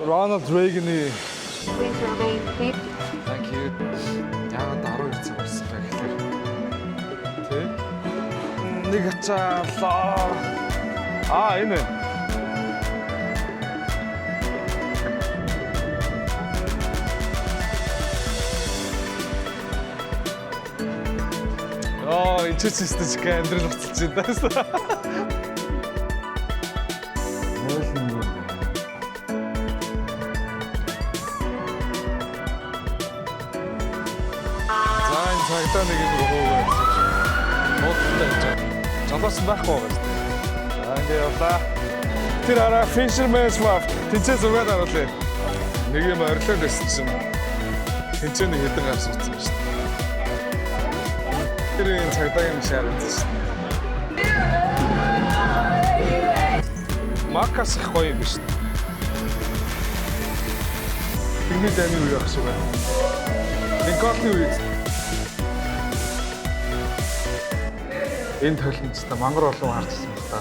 Рональд Рейганы. Please remain seated. Thank you. Яагаад 12 цаг болсон бэ гэхээр тий. Нэг ачаалаа. Аа, энэ байна. Аа, энэ ч системч амьдрал буцалж байна даа. Мойл нэг юм байна. За, энэ цагдаа нэг юм хуугаа гэсэн чинь. Буудалтай гэж байна. Жолоос нь байхгүй байгаа шүү дээ. За, ингэ явлаа. Тэр араа Fisherman's Wharf тэнцээ зураг харуулъя. Нэг юм орилоод байсан чинь тэнцээ нэг хэдэн гар суудсан шүү дээ. Тэр энэ цагдаагийн машин харагдсан шүү дээ. Макас их гоё юм биш үү? Тэрний дайны үе байх шиг байна. Линкольны үед энэ толинцтой мангар олон харчихсан баг та.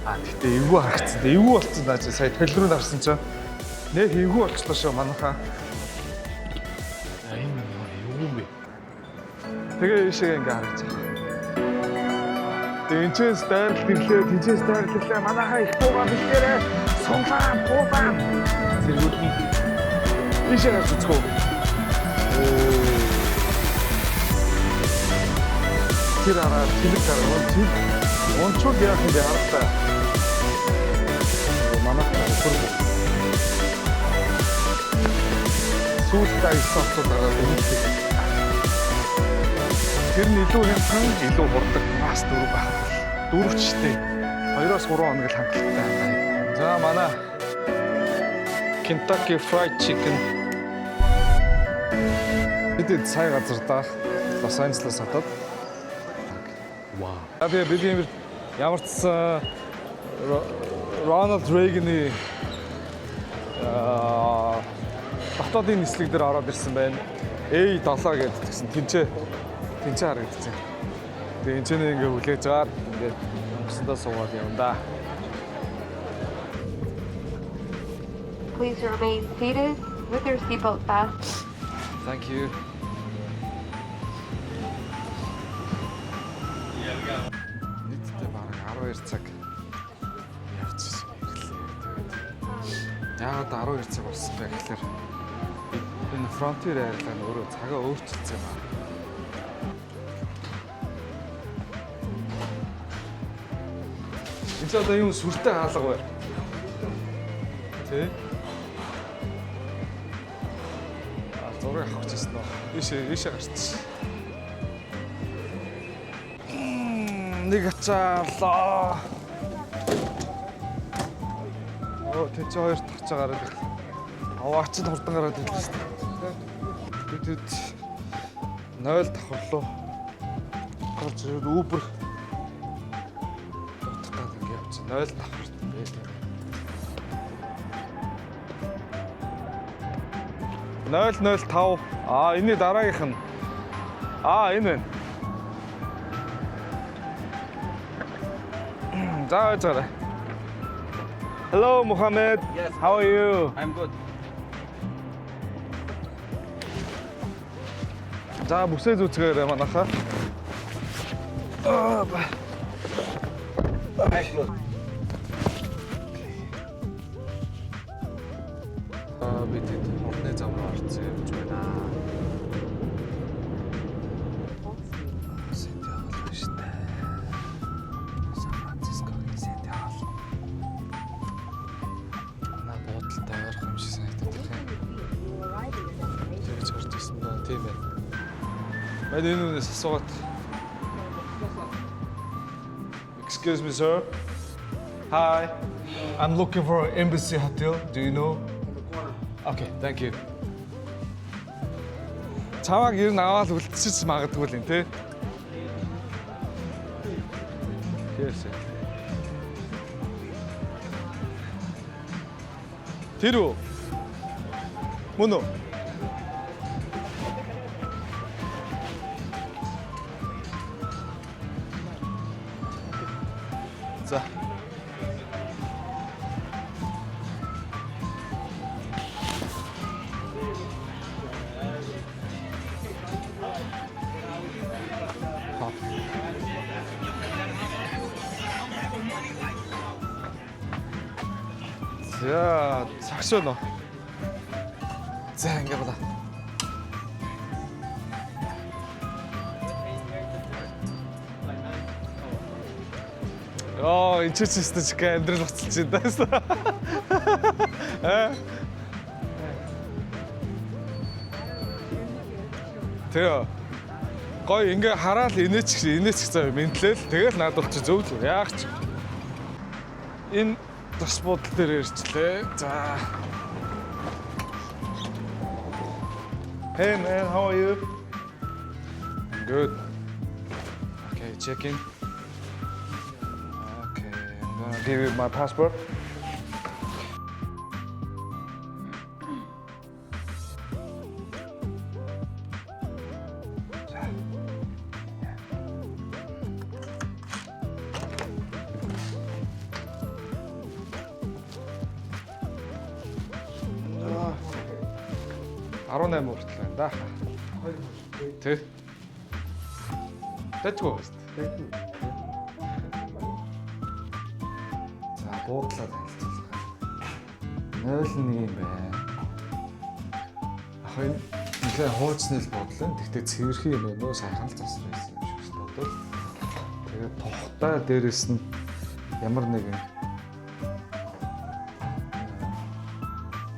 А, тэгтээ эвгүй харагдсан. Тэ эвгүй болцсон даа чи сая толь руу харсан чинь нэх эвгүй болчлоо шүү манайхаа. За, энэ ямар эвгүй юм бэ? Тэгээ ийшээ ингээ харагдаж байгаа. Тэгээ энэчээс дайралт ирлээ, тэнцээс дайралт ирлээ. Манайхаа их буугаа бэлгээрээ сунлаа, буугаа. Зэргүүд нь ийшээ гарч үзэх үү? Оо. Тэр араа тэнэг гаргаа. Тэр унчвал яах юм бэ харагдаа. Манайх нөхөр. Сүүлдээ 9 оцоо гараад үнэтэй. Тэр нь илүү хямдхан, илүү хурдан, бас дөрөв байх. Дөрөв ч штэ. 2-оос 3 хоног л хангалттай байна. За, манай Kentucky Fried Chicken. Бид сая газар даа Лос Анжелес хотод. Вау. Би бид юм ямар ч сан Рональд Рейганы дотоодын нислэг дээр ороод ирсэн байна. A7 гэдэг гэсэн тэнцээ тэнцээ харагдчихсан. Тэгээ энэ ч нэг ингээ хүлээж аваад ингээд онгоцондоо суугаад явна да. Please remain seated with your seatbelt fastened. Thank you. Нийтдээ бараг 12 цаг явчихсан ирлээ. Тэгээд яагаад 12 цаг болсон бэ гэхээр энэ Frontier Airline өөрөө цагаа өөрчилсөн юм аа. Энд ч одоо юм сүртэй хаалга байна. Тэ? А, зураг авах гэжсэн нөө. Ийшээ ийшээ гарчихсан. Нэг ачаалаа. Оо, тэнд чи хоёр дахь ачаа гараад ирлээ. Аваач нь хурдан гараад ирлээ шүү дээ. Бид хэд 0 давхарлуу гарч ирээд Uber дутах гад ингэ явчих. 0 давхарт байлаа. 005. Аа, энэ дараагийнх нь. Аа, энэ байна. За, за. Hello, Mohammed. Yes. How are you? I'm good. За, бүсээ зүүцгээрэй манайхаа. Аа ба. Close. Аа, бид хэд хурдны зам руу орсон явж байна. City Hall биш үү? Сан Францискогийн City Hall. Наа буудалтай ойрхон юм шиг санагдаад байна. Тэгэж орж ирсэн даа, тийм ээ. Мань энэ үнээс асуугаад. Excuse me, sir. Hi. I'm looking for Embassy Hotel. Do you know? Okay, thank you. Чамааг ер нь аваад үлдчихэж магадгүй л юм те. Yes. Тэр үү? Мөн үү? За. За, цагш байна уу? За, ингэ болоо. Йоо, энэ ч өстө ч амьдрал буцалж байна даа. Аа. Тэгээ гой ингээ хараал инээч инээч зав мэдлээл тэгэл надад чи зөв л яах ч. Энэ тус буудал дээр ирчлээ. За. Hey man, how are you? I'm good. Okay, check in. Okay, I'm gonna give you my passport. 18 хүртэл байна да. Тэ. Дажгүй байна шүү дээ. За, буудлаа танилцуулах. 01 юм байна. Ах энэ нэлээ хуучны л буудлаа. Тэгтээ цэвэрхэн юм байна уу? Сайхан л засар байсан юм шиг бодвол. Тэгээд тухтай дээрэс нь ямар нэгэн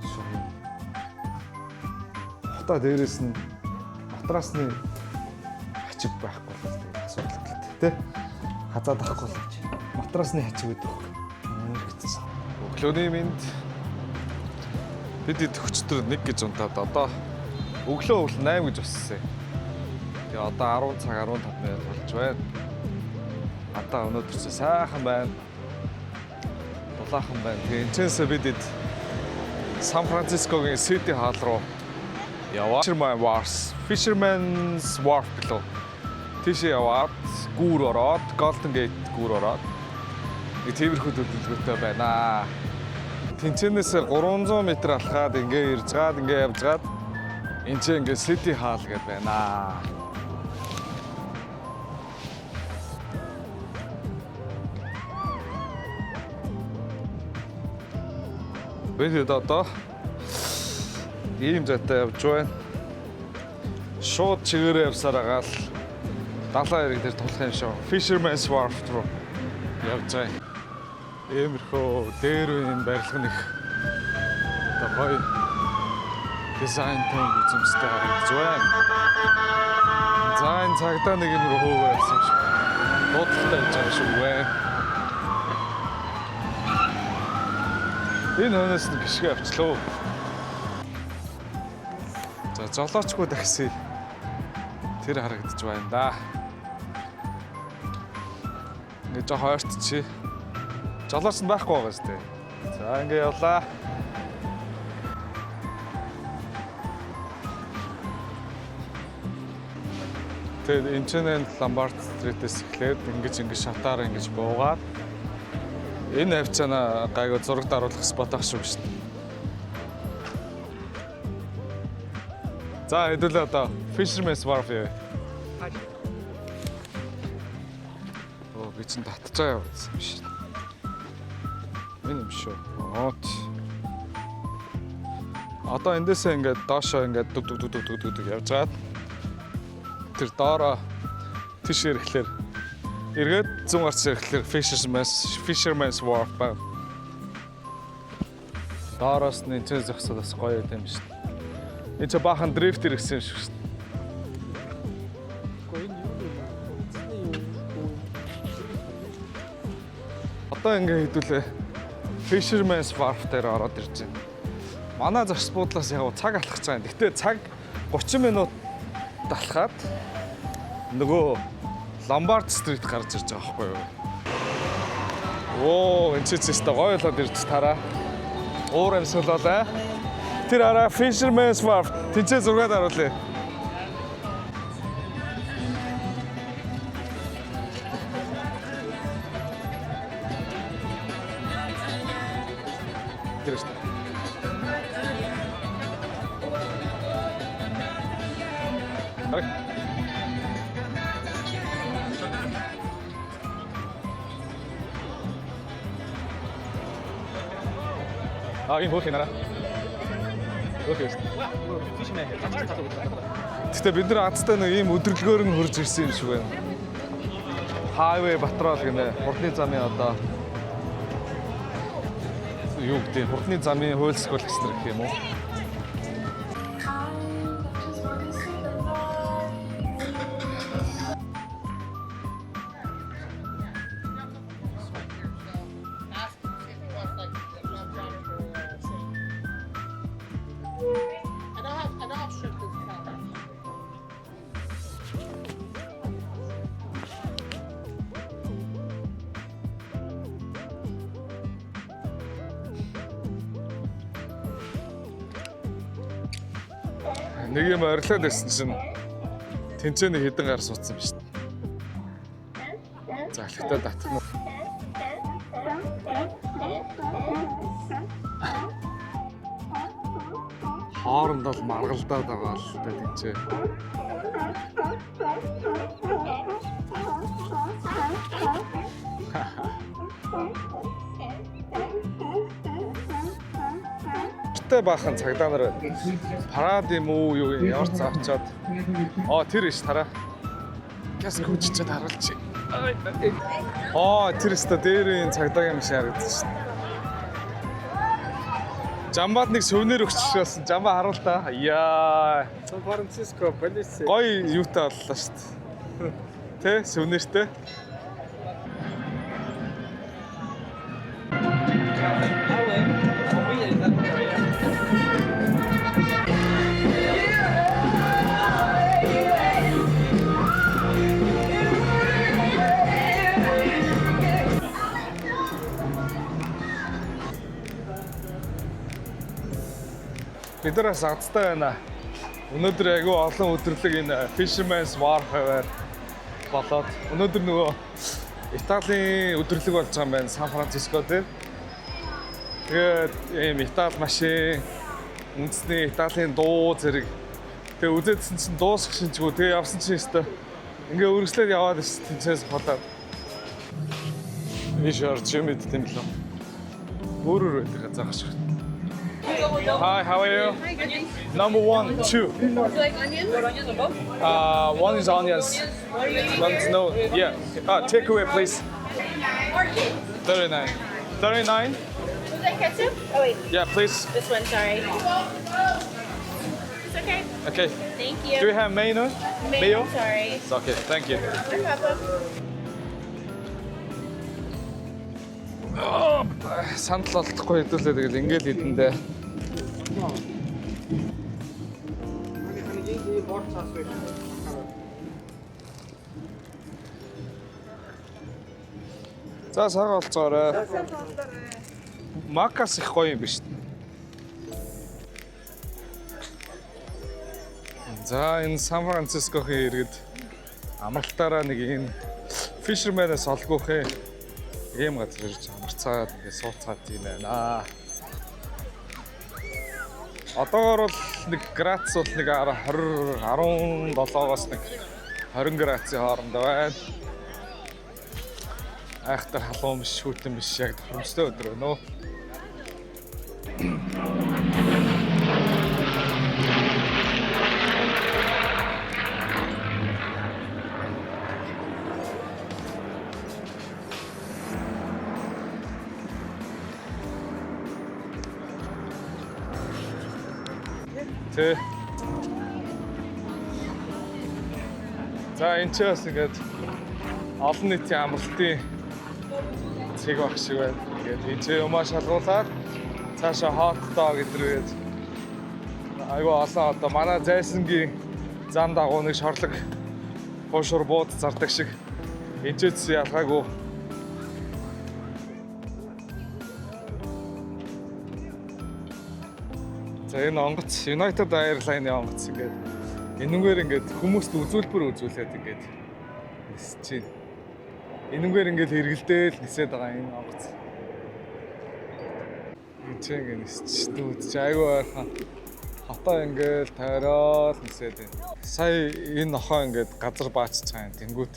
шугам тухтай дээрэс нь матрасны хачиг байхгүй бол тэгээд асуудал гэлтэй тий. Хазаад авахгүй бол матрасны хачиг гэдэг байхгүй. Амар хэцүү. Өглөөний мэнд бид өчтөр 1 гэж унтаад одоо өглөө өвөл 8 гэж уссан. Тэгээ одоо 10 цаг 15 минут болж байна. Одоо өнөөдөр чи сайхан байна. Дулаахан байна. Тэгээ энэчнээсээ бид эд Сан Францискогийн City Hall руу яваа. Fisherman Wharf, Fisherman's Wharf гэлөө. Тийшээ яваад гүүр ороод, Golden Gate гүүр ороод нэг тиймэрхүү төлөвлөгөөтэй байна. Тэнцэнээс 300 м алхаад ингээ ирж гаад ингээ явж гаад энэ ч ингээ City Hall гэдээ байна. Бид одоо ийм зайтай явж байна. Шууд чигээрээ явсаар агаал далайн эрэг дээр тулах юм шиг. Fisherman's Wharf руу явж байгаа. Иймэрхүү дээр үеийн барилга нэг одоо гоё дизайнтай үзэмжтэй харагдаж байна. За энэ цагдаа нэг юм руу хөөгөө явсан юм шиг. Дуудлагатай явж байгаа шиг байна. Энэ хөнөөс нь гიშгэ авчлаа. За золоочгүй такси тэр харагдаж байна да. Ингээ жоо хойртчи. Жолооч нь байхгүй байгаа сте. За ингээ явлаа. Тэгээд энэ ч нэ Ломбард стритээс эхлээд ингэж ингэж шатаар ингэж буугаад энэ хавцаана гайгүй зураг даруулах спот ах шиг шүү дээ. За хэдүүлээ одоо Fisherman's Wharf яа. Оо би чинь татж байгаа явуулсан юм шиг. Энэ юм шүү. Оот. Одоо эндээсээ ингээд доошоо ингээд дүг дүг дүг дүг дүг дүг явж гаад тэр доороо тийш ирэхлээр эргээд зүүн гарч ирэхлээр Fisherman's Wharf байна. Доороос нь энэ ч зогсоод бас гоё юм шүү дээ. Энэ ч баахан дрифт ирсэн юм шиг шүү дээ. Гэхдээ энэ юу юм бэ? Эцний юу? Одоо ингээ хэдүүлээ Fisherman's Wharf дээр ороод ирж байна. Манай зочд буудлаас яг цаг алхах гэж байгаа. Гэтэ цаг 30 минут алхаад нөгөө Lombard Street гарч ирж байгаа байхгүй юу? Оо, энэ ч өстой гоё болоод ирж тараа. Уур амьсгалаа. Тэр араа Fisherman's Wharf тэнцээ зураг даруулъя. Тэр шүү дээ. Хараг. А, энэ хөөх нара. Хөөх юм. Гэтэ бид нар азтай нэг ийм өдөрлөгөөр нь хурж ирсэн юм шиг байна. Highway Patrol гэнэ. Хурдны замын одоо юу гэдэг хурдны замын хууль сахиулагч нар гэх юм уу? I don't have shrimp this time. Нэг юм орилоод байсан чинь тэнцээ нэг хэдэн гар суудсан биз дээ. За алхтаа татах нь. Хооронд бол маргалдаад байгаа л та тэнцээ. Гэтэ баахан цагдаа нар байна. Парад юм уу юу юм ямар ч авчаад. Аа, тэр иш тараа. Гяс хүчичээд харуулчих. Аа, тэр өстө дээр энэ цагдаагийн машин харагдсан шин. Жамбаад нэг сувенир өгчихсөн. Жамбаа харуул та. Яа. Сан Франциско полиц. Гоё юутай боллоо шүү дээ. Тэ, сувениртэй. Бид нар бас азтай байна. Өнөөдөр айгүй олон өдөрлөг энэ Fisherman's Wharf-аар болоод өнөөдөр нөгөө Италийн өдөрлөг болж байгаа юм байна Сан Франциско дээр. Тэгээд ийм Итали машин, үндэсний Италийн дуу зэрэг. Тэгээ үзээдсэн чинь дуусах шинжгүй. Тэгээ явсан чинь өстө ингээ үргэлжлээд яваад ирсэн тэнцээс холоод. Ийш орж юм идэх юм лөө. Өөр өөр байдаг газар шиг. Hi, how are you? Number one, two. Do you like onions? Onions or both? One is onions. One's no. Yeah. Take away, please. Or kids. 39. 39? Was that ketchup? Oh wait, Yeah, please. this one, sorry. It's okay. Okay. Thank you. Do you have mayo? Mayo? Sorry. It's okay. Thank you. No problem. Сандал олдохгүй хэдүүлээ тэгэл ингээл идэндээ. Бор цаас байх. За сага олцоорой. Макас их гоё юм биш. За, энэ Сан Францискогийн иргэд амралтаараа нэг энэ Fisherman-аас олгүйхээ ийм газар ирж амарцаад ингээд сууцаад юм байна. Одоогор бол нэг градус бол нэг 20 17-оос нэг 20 градусын хооронд байна. Айхтар халуун биш, хүйтэн биш, яг тохиромжтой өдөр өнөө. Тэ. За, энэ ч бас ингээд олон нийтийн амралтын цэг баг шиг байна. Ингээд энэ ч юмаа шалгуулад цаашаа hot dog гэдэргээд айгүй олон одоо манай зайсангийн зам дагуу нэг шорлог хуушур бууд зардаг шиг энэ ч ялгаагүй. За, энэ онгоц United Airlines-ийн онгоц ингээд энэнгээр ингээд хүмүүст үзүүлбэр үзүүлээд ингээд нисэж байна. Энэнгээр ингээд хэрэгэлдээл нисээд байгаа энэ онгоц. Энд чинь ингээд нисэж дүүд чи айгүй ойрхон. Хотоо ингээд тойроод нисээд байна. Сая энэ нохоо ингээд газар баачиж байгаа юм. Тэнгүүт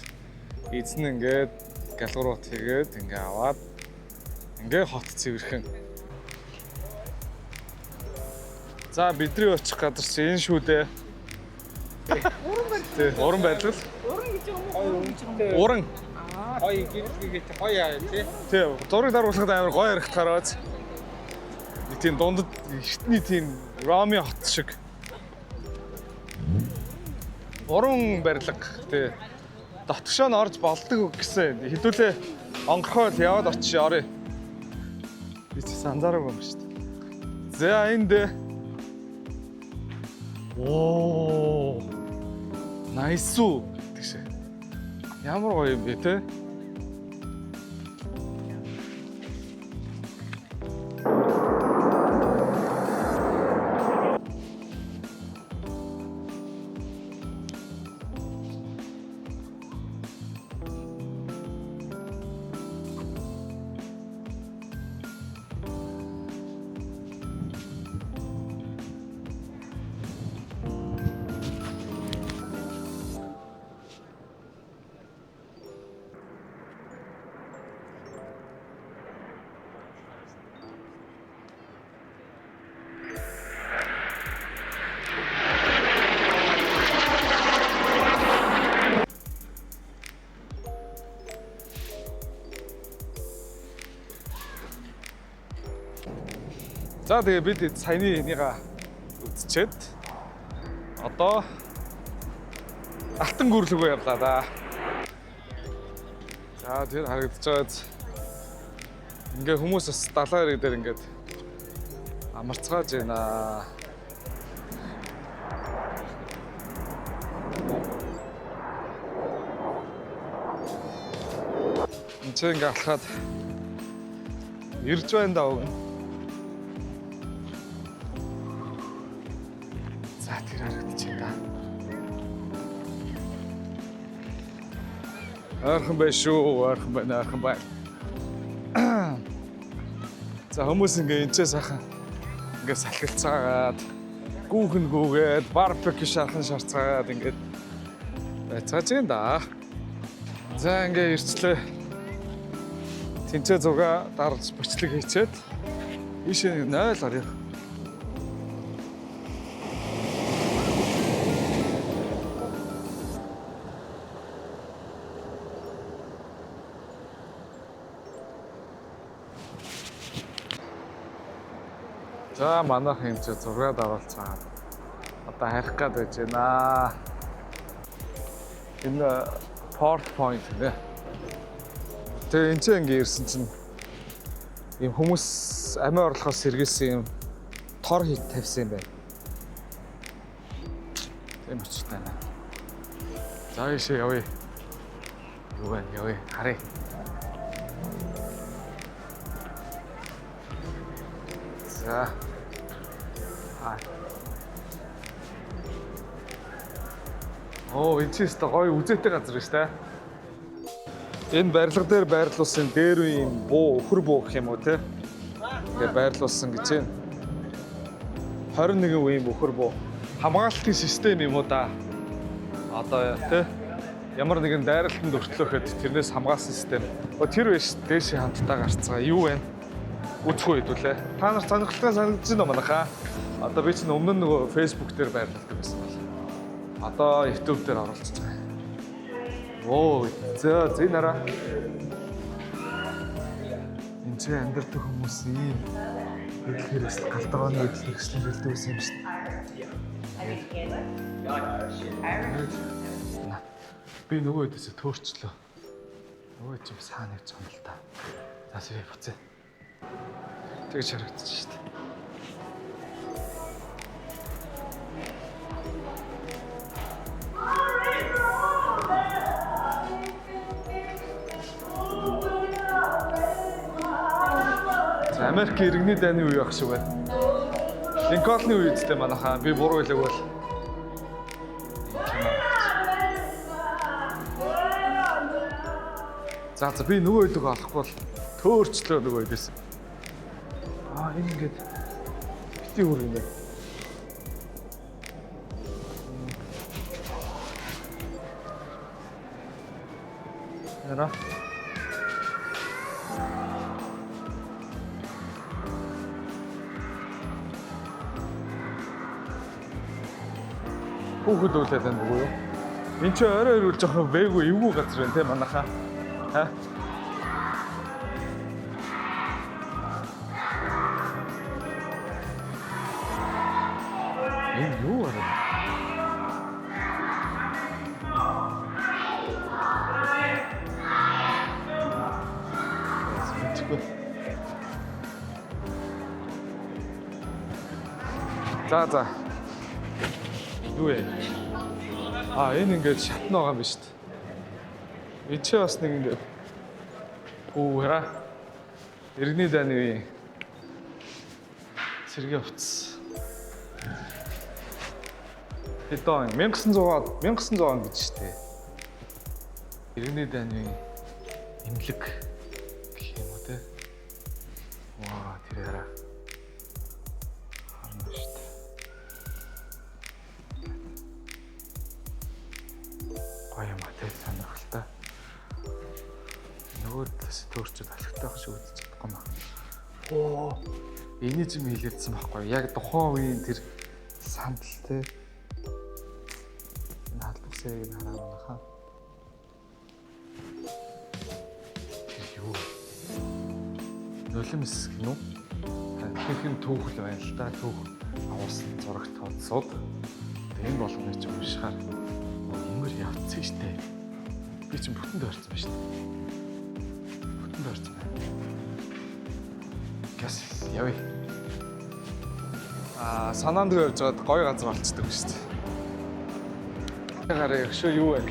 эзэн ингээд галгуурууд хийгээд ингээд аваад ингээд хот цэвэрхэн. За бидний очих газар чи энэ шүү дээ. Уран барилга. Уран барилга. Уран гэж юм уу? Уран гэж юм уу? Уран. Гоё гэрэлгээгээ чи гоё яа тий. Тий, зураг даруулахад амар гоё харагдахаар бааз. Нэг тийм дундад эртний тийм Роми хот шиг. Уран барилга тий. Дотгошоо нь орж болдог гэсэн. Хэдүүлээ онгорхой л яваад очиж оръё. Би ч анзаараагүй юм шүү дээ. За энд Оо. Nice уу гэдэг шиг. Ямар гоё юм бэ те? За тэгээ бид саяны энийга үзчихэд одоо алтан гүрлөгөө явлаа да. За тэр харагдаж байгааз ингээ хүмүүс бас далайн эрэг дээр ингээд амарцгааж байна. Энд чинь ингээ алхаад ирж байна даа уг. За тэр харагдаж байна да. Ойрхон байна шүү, ойрхон байна, ойрхон байна. За хүмүүс ингээ энчээ сайхан ингээ салхилцаагаад гүүхэн гүүгээд барбекю шархан шарцаагаад ингээд байцгааж байна да. За ингээ ирчлээ. Тэнцээ зугаа дарж бичлэг хийчээд ийшээ 0 орё. За манайх юм чи зураг даруулцгаа. Одоо харих гад байж байна. Энэ Port Point нэ. Тэгээ энэ чинь ингээ ирсэн чинь ийм хүмүүс амиа орлохоос сэргийлсэн юм тор хит тавьсан юм байна. Тийм учиртай байна. За ийшээ явъя. Юу байна явъя. Харъя. За. Аа. Оо, энэ ч өстой гоё үзээтэй газар биш та. Энэ барилга дээр байрлуулсан дээр үеийн буу, өхөр буу гэх юм уу те. Тэгээ байрлуулсан гэж байна. 21 үеийн өхөр буу. Хамгаалалтын систем юм уу да. Одоо те ямар нэгэн дайралтанд өртлөхөд тэрнээс хамгаалсан систем. О тэр биш дээшээ хамтдаа гарцгаа юу вэ? Үзэхгүй хэдүүлээ. Та нар сонирхолтой санагдаж байна манайхаа. Одоо би чинь өмнө нь нөгөө Facebook дээр байрладаг байсан бол. Одоо YouTube дээр оруулчихж байгаа. Оо, зөө зэ нараа. Энд чинь амьдардаг хүмүүс ийм хэдэл хэрэгсэл галтгооны хэдэл хэрэгсэл хэрэглэдэг байсан юм шүү дээ. Би нөгөө хэдээсээ төөрчлөө. Нөгөө чинь бас хаана явж байгаа юм л та. За сэвэ буцаа. Тэгж харагдчих шүү дээ. За Америк иргэний дайны үе байх шиг байна. Линкольны үе үстэй манайхаа би буруу хэлээг бол. За за би нөгөө хэдийг олохгүй бол төөрчлөө нөгөө хэдээс. Аа энэ ингээд бити үр юм байна. Яра. Хүүхэд үлээд байна үгүй юу? Энд чи орой ирүүл жоохон вээгүү эвгүй газар байна те манайхаа. Ха? Энэ юу арай? Мэдэхгүй. За за. Юу вэ? А, энэ ингээд шатна байгаа юм биш үү? Энд чи бас нэг ингээд гүү хараа. Иргэний дайны үеийн цэргийн хувцас. Хэдэн он? 1900 1900 он гэж штэ. Иргэний дайны үеийн имлэг гэх юм уу те. Ваа, тэр хараа. Харна штэ. Гоё юм а те, сонирхолтой. Нөгөө талаас төөрчөд алхтай байх шиг үзэж чадахгүй маа. Оо, эний зэм хэлээдсэн байхгүй юу? Яг тухайн үеийн тэр сандал те. Энэ халдварсыг нь хараа манайхаа. Тэр юу? Нулимс гэнэ үү? Ихэнх нь түүхэл байна л да. Түүх агуулсан зурагт тооцоод. Энэ болгоныг чи уншихаар өмөр явцсан штэ. Би чинь бүтэн дойрцсон байна штэ. Бүтэн дойрцсон байна. Гяс явъя. Аа, санаанд явж байгаад гоё газар олцдог штэ. Гараа өшөө юу вэ?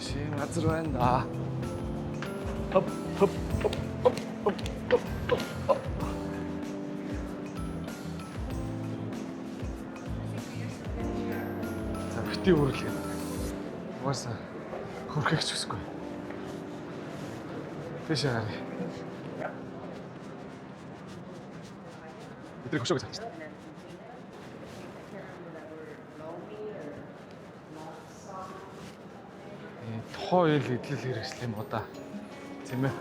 Шим газар байна да. Хоп хоп хоп хоп хоп хоп хоп хоп. За бити хөрлөе. Угаасаа хөрхөх ч хүсэхгүй. Тийшээ гаръя. Бидний хөшөөг цааш. Тухайн үеийн эдлэл хэрэгсэл юм уу да. Тийм ээ.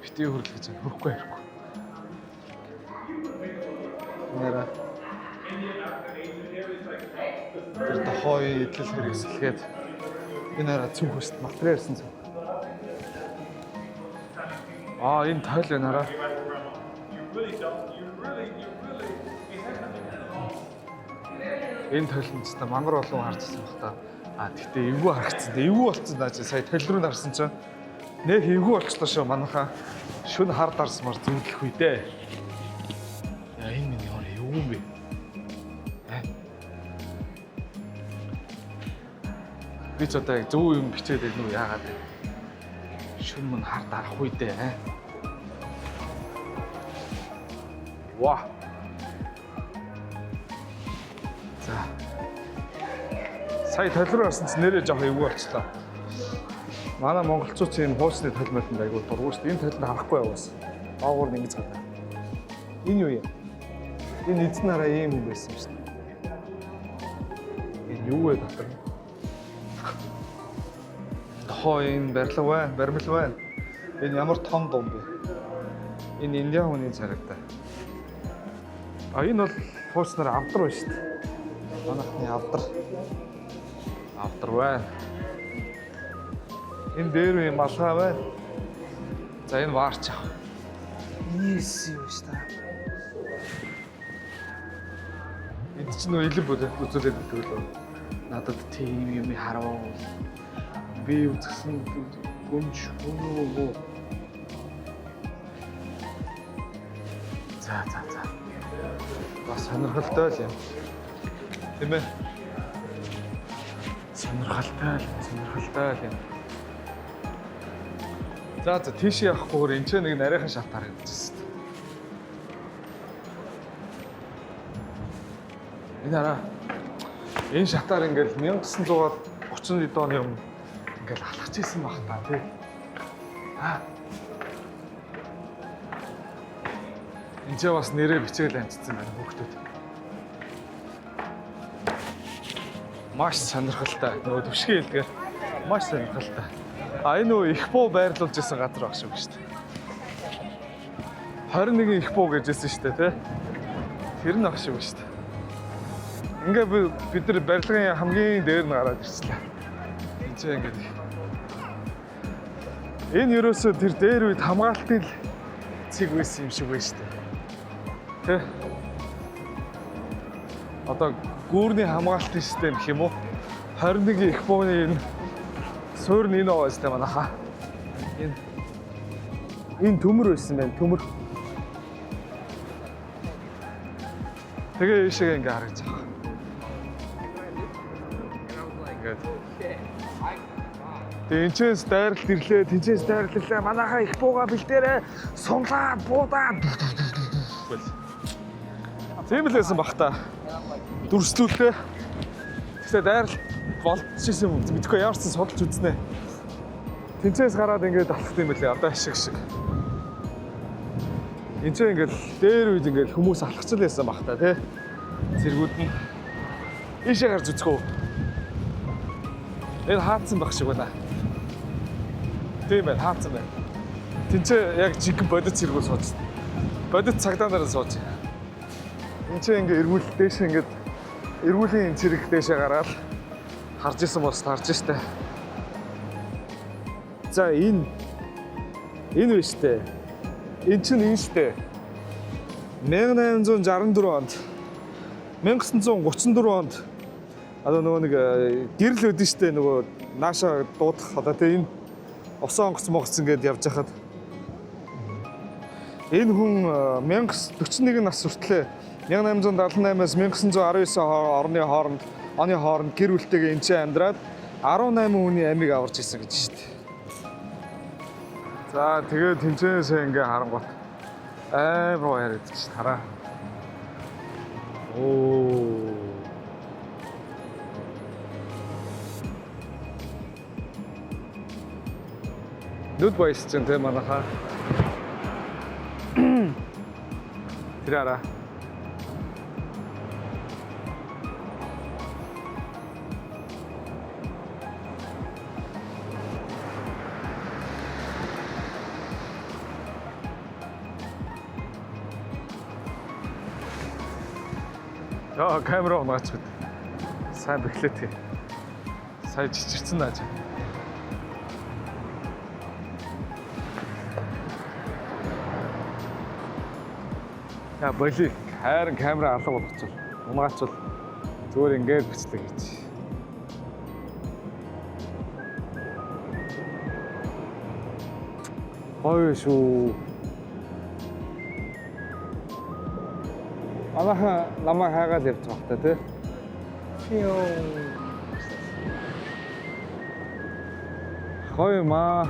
Бити хөрлө гэж хөрөхгүй ярихгүй. Нэрэ. Тэр тухайн үеийн эдлэл хэрэгсэлгээд энэ хараа цүнх өст материал ирсэн цүнх. Аа, энэ тойл байна хараа. Энэ тойлон ч та мангар олон харж ирсэн бах та. А, тэгтээ эвгүй харагдсан. Эвгүй болцсон даа чи сая тойл руу нарсан чинь нэх эвгүй болчлоо шүү манайхаа. Шүн хар дарсмаар зүудлэх үе дээ. Яа, энэ миний хор эвгүй юм бэ? Э? Би ч одоо яг зөв юм бичээд байна уу яагаад вэ? Шүн мөн хар дарах үе дээ. Ва. За. Сая тойл руу орсон чинь нэрээ жоох эвгүй болчлоо. Манай монголчууд ийм хуучны тойл мэлэнд айгуу дургу шүү дээ. Энэ тойлд харахгүй яваас. Доогуур нь ингэж гадаа. Энэ юу юм? Энэ эзэн хараа ийм юм байсан юм шүү дээ. Энэ юу вэ дотор? Тохоо энэ барилга байна, баримл байна. Энэ ямар том дум бэ? Энэ Индиан хүний царайтай. А, энэ бол хуучнаар авдар байна шүү дээ. Манайхны авдар. Авдар байна. Энэ дээр үе малгай байна. За, энэ ваарч ав. Нийс юм шүү дээ. Энд чинь нөө илэн үзүүлээд байдаг лөө. Надад тийм юм харуул. Би үзсэн гүнж өнөө. За за за. Бас сонирхолтой л юм. Тийм ээ. Сонирхолтой л, сонирхолтой л юм. За за, тийшээ явахгүйгээр энэ ч нэг нарийнхан шат харагдчихсан. Энэ хараа. Энэ шатаар ингээл 1930 оны юм ингээл алхаж исэн баг та тий. Аа. Энд ч бас нэрээ бичээл амжицсан байна хүүхдүүд. Маш сонирхолтой. Нөгөө төвшгийн хэлдгээр маш сонирхолтой. А, энэ нөгөө их буу байрлуулж исэн газар баг шиг шүү дээ. 21 их буу гэж хэлсэн шүү дээ, тий. Тэр нь ах шиг шүү дээ. Ингээ бид нар барилгын хамгийн дээр нь гараад ирчлээ. Энд чинь ингээд. Энэ ерөөсөө тэр дээр үед хамгаалтын л цэг байсан юм шиг байна шүү дээ. Тэ? Одоо гүүрний хамгаалтын систем гэх юм уу? 21 их бууны энэ суурь нь энэ овоо систем манайхаа. Энэ төмөр байсан байна, төмөр. Тэгээ ийшээ ингээ харагдаж байгаа. Ингээд. Тэгээ энэчээс дайралт ирлээ, тэнцээс дайралт ирлээ. Манайхаа их бууга бэлдээрээ сунлаад буудаад гэл. Тийм л байсан бах та. Дүрслүүлээ. Тэгсээ дайралт болчихсон юм. Мэдхгүй ямар ч сан судалж үзнэ. Тэнцээс гараад ингээд алхах юм билээ. Одоо ашиг шиг. Энд чинь ингээд дээр үед ингээд хүмүүс алхацл байсан бах та тий. Цэргүүд нь ийшээ гарч үзэх үү. Энэ хаацсан байх шиг байна. Тийм байна, хаацсан байна. Тинчээ яг жинхэнэ бодит цэргүүд сууж. Бодит цагдаа нараа сууж. Энд чинь ингээд эргүүл дээш ингээд эргүүлийн энэ цэрэг дээшээ гараад харж исэн бос харж штэ. За энэ биш штэ. Энэ чинь энэ штэ. 1864 онд 1934 онд одоо нөгөө нэг гэрэл өдөн штэ нөгөө нааша дуудах одоо тэ энэ усан онгоц монгоц ингээд явж хахад энэ хүн 1041 нас хүртлээ 1878-аас 1919 орны хооронд оны хооронд гэр бүлтэйгээ энэ чинь амьдраад 18 хүний амийг аварч ирсэн гэж штэ. За тэгээд тэнцэнээсээ ингээ харангуут амар гоё харагдчих хараа. Оо. Нүд баясч чинь те манайхаа. Тэр араа. Яа, камера унаач бид. Сайн бэхлээ тий. Сая чичирсэн нааж. Я боли хайрын камера алга болгочихвол унаачвал зүгээр ингээд бичлэг хийж. Гоё шүү. Манайхан намайг хайгаал явж байгаа хта тий. Гоё юм аа.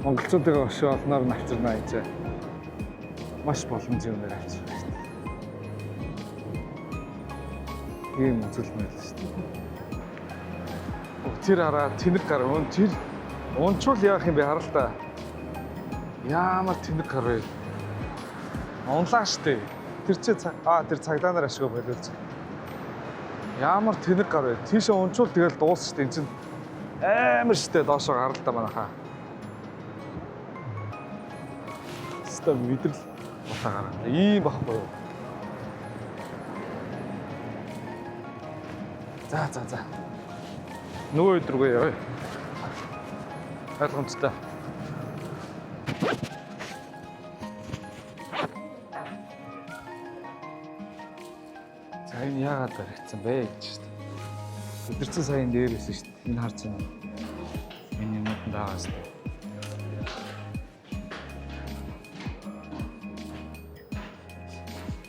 Монголчуудыг өшөө олноор нь авчирна гэж. Маш боломж юмнаар авчирна шүү дээ. Ийм үзэлмэл шүү дээ. Тэр хараа тэнэг гар өн тэр унчвал яах юм бэ харал та. Ямар тэнэг гар вэ? Унлаа штэ. Тэр чи тэр цагдаа нар ашиг болиулж. Ямар тэнэг гар вэ? Тийшээ унчвал тэгэл дуус штэ. Энд чинь амар штэ доошоо гарал та манайхаа. Хэвээ мэдрэл батаа гараа. Ийм байхгүй юу? За за за. Нөгөө өд рүүгээ явъя. Ойлгомжтой. За энэ яагаад баригдсан бэ гэж шүү дээ. Бид нар чинь сая энэ дээр байсан шүү дээ. Энэ харж байна уу? Энэ юмуд нь байгаа шүү дээ.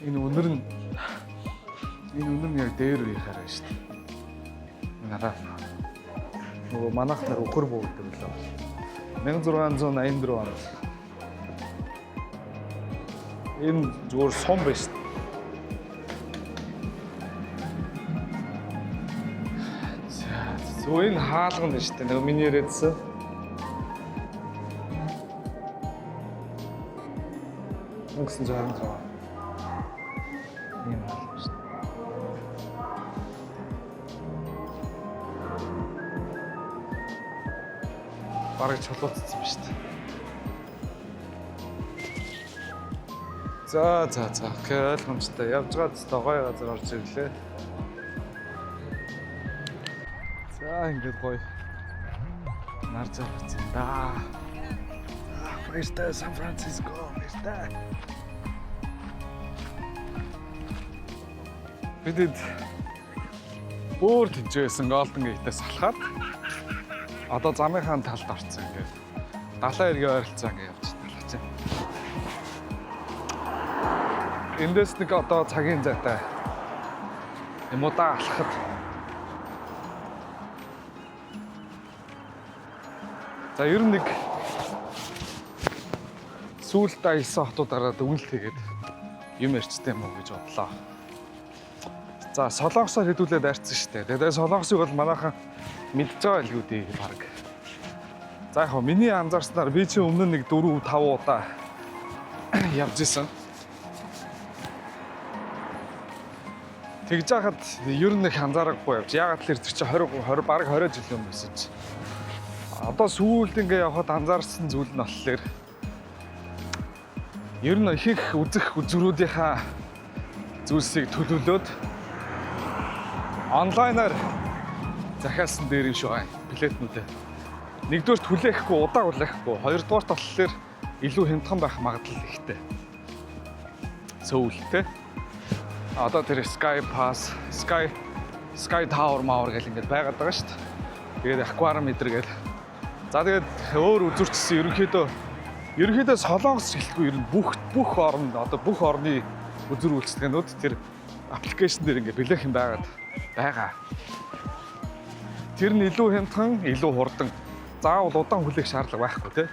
Энэ үнэр нь яг дээр үеийнхаар байна шүү дээ. Энэ хараа. Нөгөө манайх нар үхэр буу гэдэг лөө. 1684 онд. Энэ зүгээр сум байна шүү дээ. За зөв энэ хаалган байна шүү дээ. Нөгөө миний яриадсан. Өнгөсөн 66. Ийм хаалган шүү дээ. Бараг чулууцсан ба шүү дээ. За. Okay, ойлгомжтой. Явж байгаа тест гоё газар орж ирлээ. За, ингээд гоё. Нар зарцсан да. Баяртай, Сан Франциско, баяртай. Бидэд бүр тэнцээсэн Golden Gate-ээс алхаад одоо замынхаа талд орсон, ингээд далайн эргийн ойролцоо ингээд явж талах чинь. Эндээс нэг одоо цагийн зайтай юм удаа алхахад, за, ер нь нэг сүүлд аялсан хотуудаараа дүгнэлт хийгээд юм ярьчтай юм уу гэж бодлоо. За, Солонгосоор хэдүүлээ дайрцсан шүү дээ. Тэгээд Солонгосыг бол манайхан мэдж байгаа л үү дээ баг. За, яг хөө миний анзаарснаар би чи өмнө нь нэг 4 5 удаа явж исэн. Тэгж яхад ер нь их анзаарахгүй явж. Яагаад тэр чи 20 20 бараг 20 жилийн өмнө байсан чи. Одоо сүүлд ингээ явхад анзаарсан зүйл нь болохоор ер нь их үзэх үзрүүдийнхаа зүйлсийг төлөвлөөд онлайнаар захиалсан дээр юм шиг байна. Билетнүүдээ. Нэгдүгээр хүлээхгүй, удаан хүлээхгүй. Хоёрдугаарт болохоор илүү хямдхан байх магадлал ихтэй. Сөүлтэй. Одоо тэр Sky Pass, Sky Tower Mauer гэл ингээд байгаад байгаа шүү дээ. Тэгээд aquarium эдэр гэл. За, тэгээд өөр үзүүрчсэн ерөнхийдөө Солонгос гэлтгүй ер нь бүх орн, одоо бүх орны үзүүр үйлчилгээнүүд тэр application дээр ингээд билет юм байгаад байгаа. Тэр нь илүү хямдхан, илүү хурдан. Заавал удаан хүлээх шаардлага байхгүй, тий.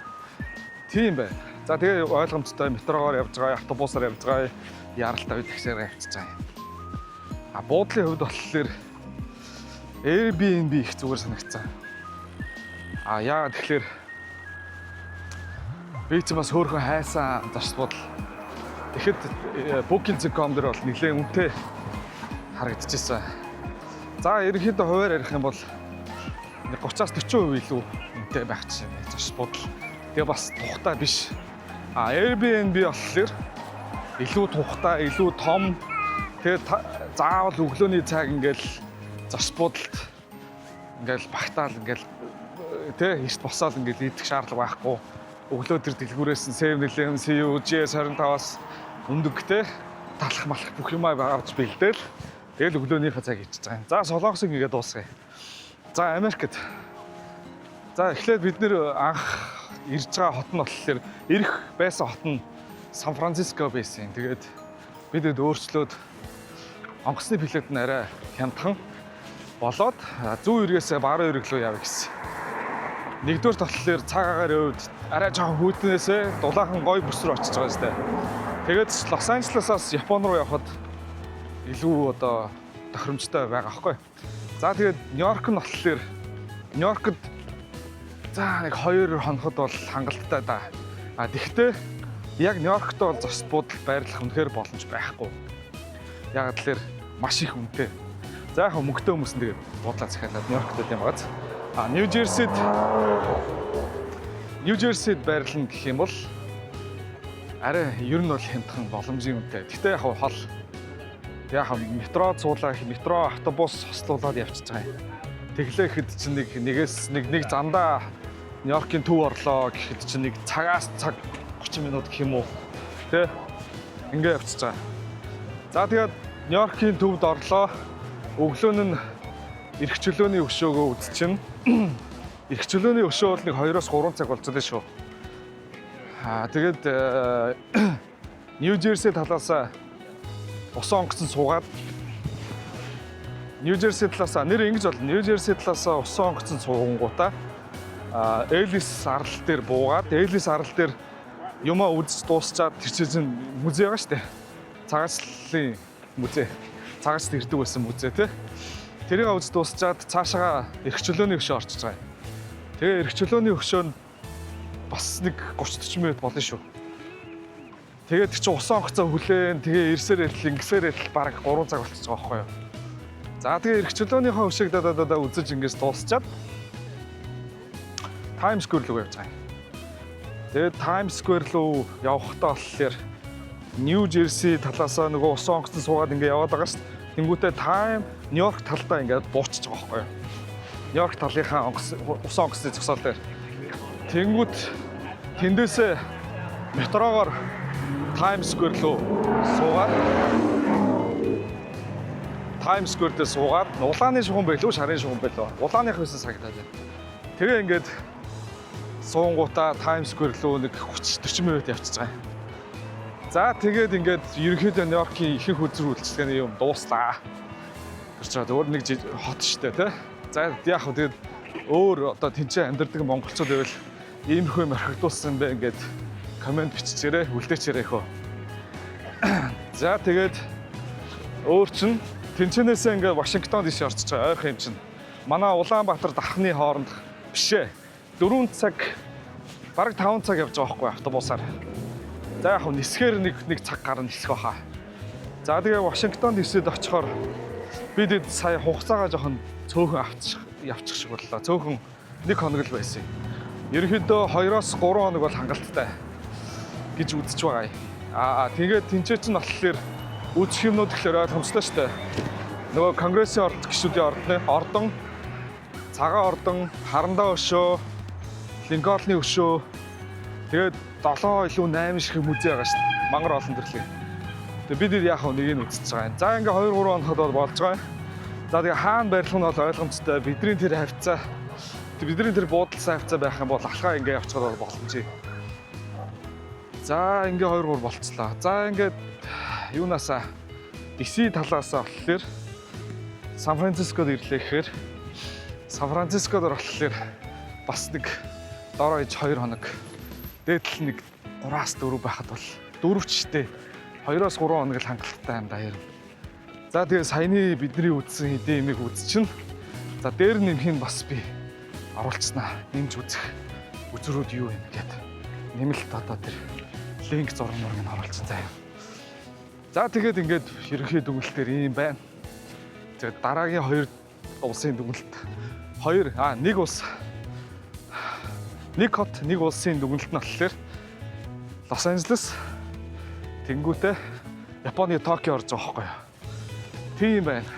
Тийм байна. За, тэгээ ойлгомжтой метрогоор явж байгаа, автобусаар явж байгаа, яралтай үед таксиар явчихж байгаа юм. А буудлын хувьд болохоор Airbnb их зүгээр санагцсан. А яагаад тэгэхээр би ч бас хөөрхөн хайсан зочд буудал. Тэгэхэд Booking.com дээр бол нэлээд үнэтэй харагдчихсан. За, ерөнхийдөө хувиар ярих юм бол 30-аас 40% илүү үнэтэй байх чинь зочд буудал. Тэгээ бас тухтай биш. А Airbnb болохоор илүү тухтай, илүү том. Тэгээ заавал өглөөний цаг ингээл зочд буудалд ингээл багтаал ингээл тэ эрт босоол ингээл идэх шаардлага байхгүй. Өглөө тэр дэлгүүрээс нь 7-Eleven, CU, GS25-аас өндөг тэ талах малах бүх юмаа авч бэлдээл тэгэл өглөөнийхөө цаг ичж байгаа юм. За, Солонгосыг ингээд дуусгая. За, Америкт. За, эхлээд бид нэр анх ирж байгаа хот нь болохоор ирэх байсан хот нь Сан Франциско байсан. Тэгээд бидэд өөрчлөөд онгоцны билет нь арай хямдхан болоод зүүн эргээсээ баруун эрэг рүү явъя гэсэн. Нэгдүгээр болохоор цаг агаарын хувьд арай жоохон хүйтнээсээ дулаахан гой бүс рүү очиж байгаа юм шүү. Тэгээд Лос Анжелесаас Япон руу явхад илүү одоо тохиромжтой байгаа байхгүй. За, тэгээд Нью-Йорк нь болохоор Нью-Йоркд за нэг 2 хоноход бол хангалттай да. А тэгвэл яг Нью-Йоркт бол зочд буудал байрлах үнэхээр боломж байхгүй. Яг тэгэхээр маш их үнэтэй. За, яг мөнгөтэй хүмүүс нь тэгээд буудлаа захиалаад Нью-Йоркт байт юм багаз. А Нью Джерсид байрлана гэх юм бол арай ер нь бол хямдхан, боломжийн үнэтэй. Гэхдээ яг хол яг метро цуулаа, метро, автобус хослуулаад явчихж байгаа юм. Тэглээхэд чинь нэг нэгээс нэг нэг замдаа Нью-Йоркийн төв орлоо гэхэд чинь нэг цагаас цаг 30 минут гэх юм уу. Тэ? Ингээ явчихж байгаа. За, тэгээд Нью-Йоркийн төвд орлоо. Өглөө нь эрх чөлөөний өшөөгөө үзчихнэ. Эрх чөлөөний өшөө бол нэг 2-оос 3 цаг болж байгаа шүү. Аа, тэгээд Нью Джерси талаас усан онгоцон суугаад, Нью Джерси талаас нэр ингэж болно. Нью Джерси талаас усан онгоцон суугангуудаа а Элис арал дээр буугаад, Элис арал дээр юмаа үзэж дуусчаад тэр чинь музей байгаа штэ. Цагаачлалын музей. Цагаачлал ирдэг байсан музей, тий. Тэрийг үзэж дуусчаад цаашаага эрх чөлөөний хөшөө орчиж байгаа юм. Тэгээ эрх чөлөөний хөшөө нь бас нэг 30 40 минут болно шүү. Тэгээд тэр чинь усан онгоцоо хүлээн, тэгээ ирсээр идэл ингэсээр идэл бараг 3 цаг болчихж байгаа байхгүй юу. За, тэгээ эрх чөлөөнийхөө хөшөөг да да да үзэж ингэж дуусчаад Times Square руу явж байгаа юм. Тэгээд Times Square руу явахдаа болохоор Нью Жерси талаасаа нөгөө усан онгоцон суугаад ингээ яваад байгаа шүү дээ. Тэнгүүтээ Time Нью-Йорк талдаа ингээд бууччих байгаа байхгүй юу? Нью-Йорк талынхаа онгоц усан онгоцны зогсоол дээр. Тэнгүүт тэндээсээ метрогоор Times Square руу суугаад, Times Square дээр суугаад, улааны шугам байлуу, шарын шугам байлуу. Улааных байсан санагдаад байна. Тэгээ ингээд суунгуудаа Times Square руу нэг 30 40 минут явчихж байгаа юм. За, тэгээд ингээд ерөнхийдөө Нью-Йоркийн ихэнх үзэр үйлчилгээний юм дууслаа. Тэр чинь өөр нэг хот штэ, тий. За, яг хөө тэгээд өөр одоо тэнцээ амьдардаг монголчууд байвал иймэрхүү юм орхигдуулсан бэ ингээд comment биччихээрэй, үлдээчээрэй хөө. За, тэгээд өөр чинь тэнцэнээсээ ингээд Вашингтон DC орчиж байгаа ойрхон юм чинь. Манай Улаанбаатар дахны хооронд биш ээ. 4 цаг, бараг 5 цаг явж байгаа байхгүй автобусаар. За, яг хөө нисгээр нэг цаг гарна нисэх баха. За, тэгээ Вашингтон DC-д очихоор бид эд сая хугацаагаа жоохон цөөхөн авчих явчих шиг боллоо. Цөөхөн нэг хоног л байсан юм. Ерөнхийдөө 2-оос 3 хоног бол хангалттай гэж үзэж байгаа юм. Аа, тэгээд тэнцээ чинь болохоор үзэх юмнууд гэхэлэр ойлгомжтой шүү дээ. Нөгөө Конгрессийн орд гишүүдийн ордны ордон, цагаан ордон, харандаа өшөө, Линкольны өшөө, тэгээд 7 илүү 8 шиг музей байгаа шүү дээ. Мангар олон төрлийн. Тэгээд бид яг нэг нь үзэж байгаа юм. За, ингээ 2 3 хоногод бол болж байгаа юм. За, тэгээ хаана барилах нь бол ойлгомжтой. Бидний тэр хавцаа, бидний тэр буудалсан хавцаа байх юм бол алхаа ингээ явчихад бол боломжтой. За, ингээ 2 3 болцлоо. За, ингээд юунаасаа DC талаасаа болохоор Сан Францискод ирлээ гэхээр Сан Францискод болохоор бас нэг дороо иж 2 хоног, дээдл нэг 3-аас 4 байхад бол 4 ч штэ, 2-оос 3 хоног л хангалттай юм да ер нь. За, тэгээ саяны бидний үзсэн хэдийн юмыг үзчихнэ. За, дээр нэмэх нь бас би оруулцснаа. Нэмж үзэх үзрүүд юу юм гээд нэмэлт одоо тэр link зураг мураг нь оруулчихсан заяа. За, тэгээд ингээд ерөнхий дүгнэлтээр ийм байна. Тэгээд дараагийн хоёр улсын дүгнэлт, хоёр нэг улс, нэг хот, нэг улсын дүгнэлт нь болохоор Лос Анжелес, тэнгүүтээ Японы Токио орж байгаа байхгүй юу? Тийм байна.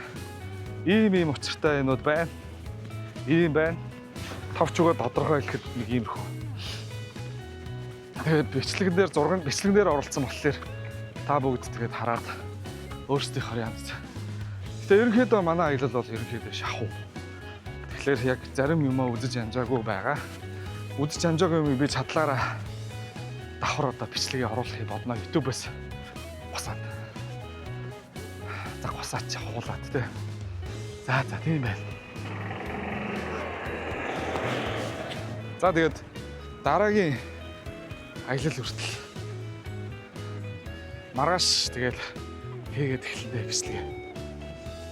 Ийм ийм учиртай юмнууд байна. Ийм байна. Товч угаа тодорхой хэлэхэд нэг иймэрхүү. Тэгээд бичлэгэн дээр зурган бичлэгэн дээр оролцсон болохоор та бүгд тэгээд хараад өөрсдийнхөө янз. Гэтэ ерөнхийдөө манай аялал бол ерөнхийдөө шахуу. Тэгэхээр яг зарим юмаа үзэж амжаагүй байгаа. Үзэж амжаагүй юм би чадлаараа давхар одоо бичлэгээ оруулахыг бодно YouTube-ээс босаад. За, гусаач хуулаад те. За, тийм байна. За, тэгээд дараагийн аялал хүртэл маргааш тэгээд хийгээд эхэлнэ бичлэгээ.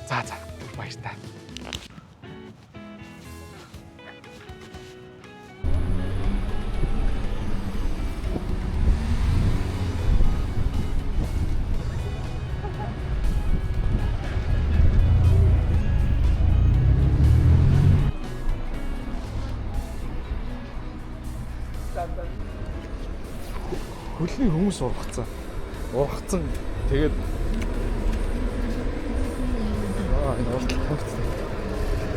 За, баяртай. Хөлний хүмүүс ургацсан. Ургацсан. Тэгээд энэ уртал тагцсан.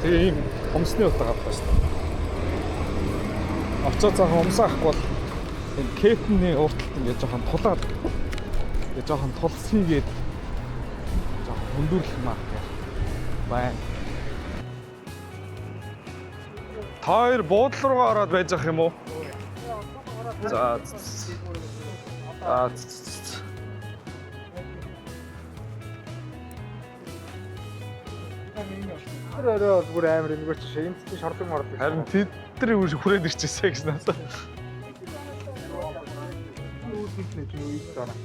Тэгээ ийм хомсны утга авах шүү дээ. Очоо цаахан хумсаа авахгүй бол энэ кепний урталт ингээд жоохон тулаад, ингээд жоохон тулсхийгээд жоохон хүндүрлэх маа байна. Та хоёр буудлын руугаа ороод байж ах юм уу? За. Аа. За. Тэр орой бол бүр амар энэгээр чи энд чи шорлог морлог. Харин тэд нар үр хүрээд ирчихсэн гэж надад. Үүднээс нэг юу ийж байна.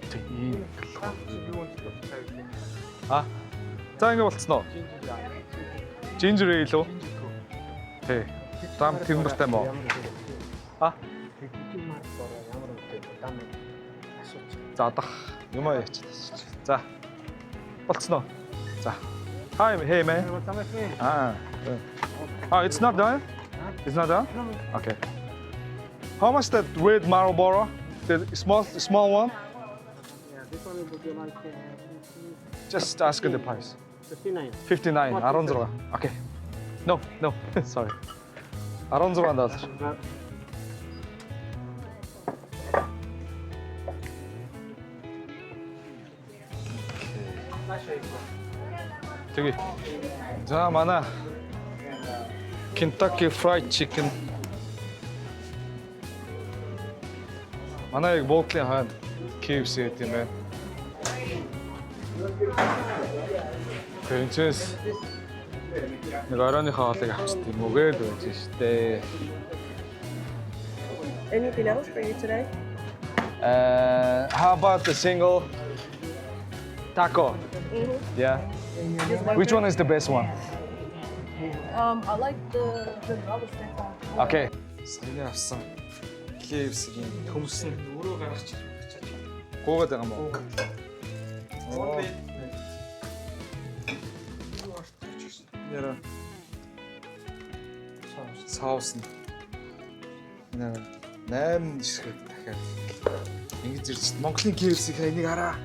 Тийм. Юу үнэтэй тавьдаг. А. За, ингэ болцсон уу? Ginger ale. Ginger ale үү? Тий. Дам тэрмэртэй мó. А? Тэгдэг мар бороо ямар үнэтэй дам асууч. За, одох юм аа яач. За. Болцсон уу? За. Hi, hey man. Ah. Ah, it's not done? It's not done? Okay. How much that red Marlboro? The small small one? Yeah, this one would be like Just ask the price. 59. 59 16. Okay. No. Sorry. 16 доллар. Тэгээ. За, манай Kentucky Fried Chicken. Манай яг буудлын хойно KFC гэдэг юм байна. Тэрнээс нэг оройныхоо хоолыг авчт юм уу гээд байж штэ. Anything else for you today? How about the single taco? Yeah. Which one is the best one? I like the lobster one. Okay. Саяны авсан KFC-ийн төмс нь Өөрөө гаргаж чад. гуугаад байгаа юм уу? Яра. Соус нь. Нэ 8 жишгэд дахиад ингэж ирж Монголын KFC-ийн энийг хараа.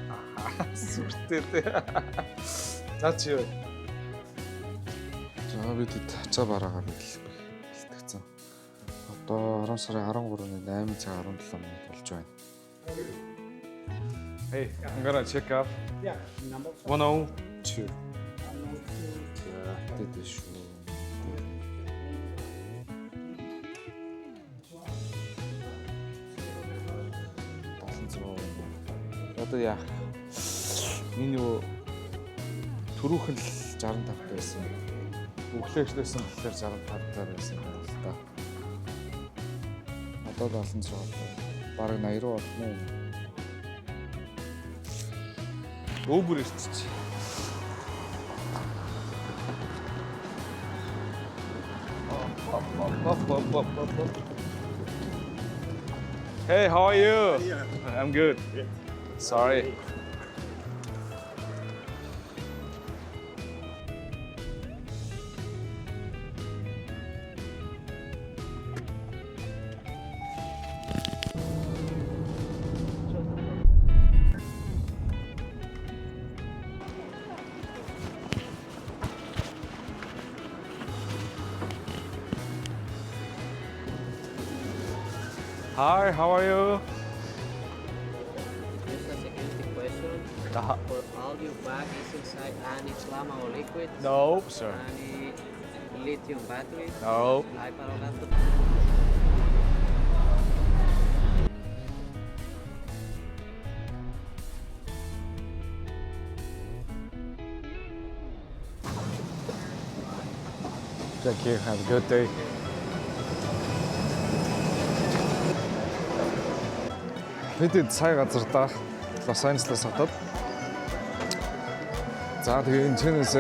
Сүртэй те. Наа чи юу? За, бид ачаа бараагаа бэлтгэцэн. Одоо 10 сарын 13-ны 8 цаг 17 минут болж байна. Hey, I'm gonna check up. Yeah, number 102. За, тэд шүү. 76. Одоо яах? Энэ юу, түрүүхэн л 65 байсан. Өглөөчлөөсөн болохоор 65 таар байсан юм л да. Одоо 76. Бараг 80 руу болно уу? Uber ирчихэж. Оп, оп, оп, оп, оп. Hey, how are you? I'm good. Sorry. Hi, how are you? Just a security question. For all your bag is inside any flammable liquid, No, sir. any lithium battery, No. iPad or laptop. Thank you. Have a good day. Бид сая газардаа Лос Анжелес хотод. За, тэгээ энэ чэнэс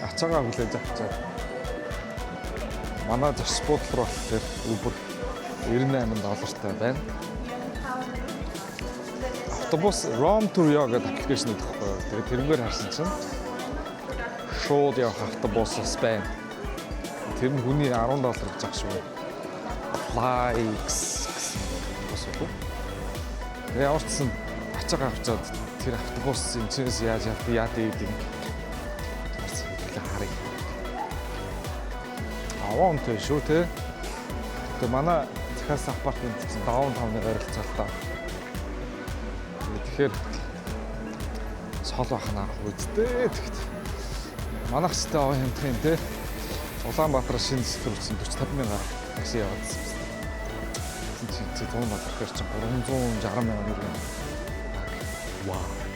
ачаагаа хүлээж авчаад манай зочид буудлын руу болохоор Uber 98 доллартай байна. Автобус Rome2Yo гэдэг application өгөх байхгүй юу. Тэгээ тэрнгээр харсан чинь шууд явах автобус бас байна. Тэр нь хүний 10 доллар гэж ах шүү. Flyx гэсэн автобус уу? Тэгээ ямар ч гэсэн ачаагаа авчаад тэр автобус энэ яаж явд яа гэдэг бас хэвлээ харъя. Аваантай шүү те. Тэгээ манай захиалсан апартмент гэсэн downtown-ы ойролцоолтой. Тэгэхээр сол байх нь арга үсттэй. Тэгэхэд манайх ч тэ хямдах юм те. Улаанбаатар шинэ зүсэг рүү чинь 40 50 мянгаар такси яваадсан юм. Чи чи Улаанбаатар гэхэр чинь 360 мянган төгрөг. Вау.